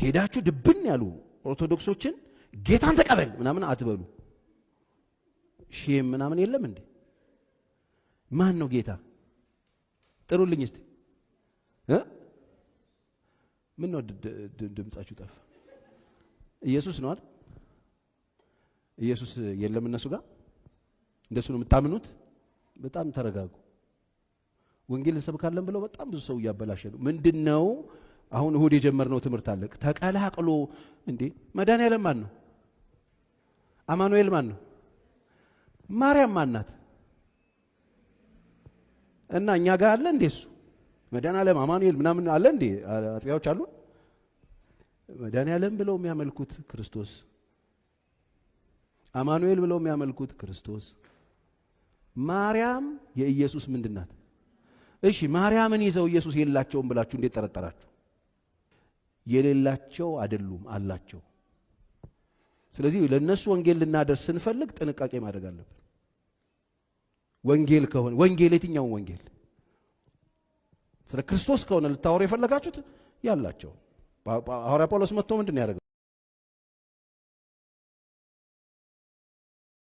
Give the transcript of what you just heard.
ሄዳችሁ ድብን ያሉ ኦርቶዶክሶችን ጌታን ተቀበል ምናምን አትበሉ። Shame ምናምን የለም እንዴ? ማን ነው ጌታ? ጥሩልኝ እስቲ እ ምን ነው ድምጻችሁ ጠፋ? ኢየሱስ ነው አይደል? ኢየሱስ የለም እነሱ ጋር? እንደሱ ነው የምታምኑት? በጣም ተረጋጉ። ወንጌል እንሰብካለን ብለው በጣም ብዙ ሰው እያበላሸ ነው። ምንድነው አሁን እሁድ የጀመርነው ትምህርት አለ። ተቀላቅሎ እንዴ መድኃኒዓለም ማን ነው? አማኑኤል ማን ነው? ማርያም ማን ናት? እና እኛ ጋር አለ እንዴ እሱ መድኃኒዓለም አማኑኤል ምናምን አለ እንዴ? አጥቢያዎች አሉ። መድኃኒዓለም ብለው የሚያመልኩት ክርስቶስ፣ አማኑኤል ብለው የሚያመልኩት ክርስቶስ። ማርያም የኢየሱስ ምንድን ናት? እሺ ማርያምን ይዘው ኢየሱስ የላቸውም ብላችሁ እንዴት ጠረጠራችሁ? የሌላቸው አይደሉም፣ አላቸው። ስለዚህ ለነሱ ወንጌል ልናደርስ ስንፈልግ ጥንቃቄ ማድረግ አለብን። ወንጌል ከሆነ ወንጌል የትኛውን ወንጌል? ስለ ክርስቶስ ከሆነ ልታወሩ የፈለጋችሁት ያላቸው። ሐዋርያ ጳውሎስ መጥቶ ምንድን ነው ያደረገው?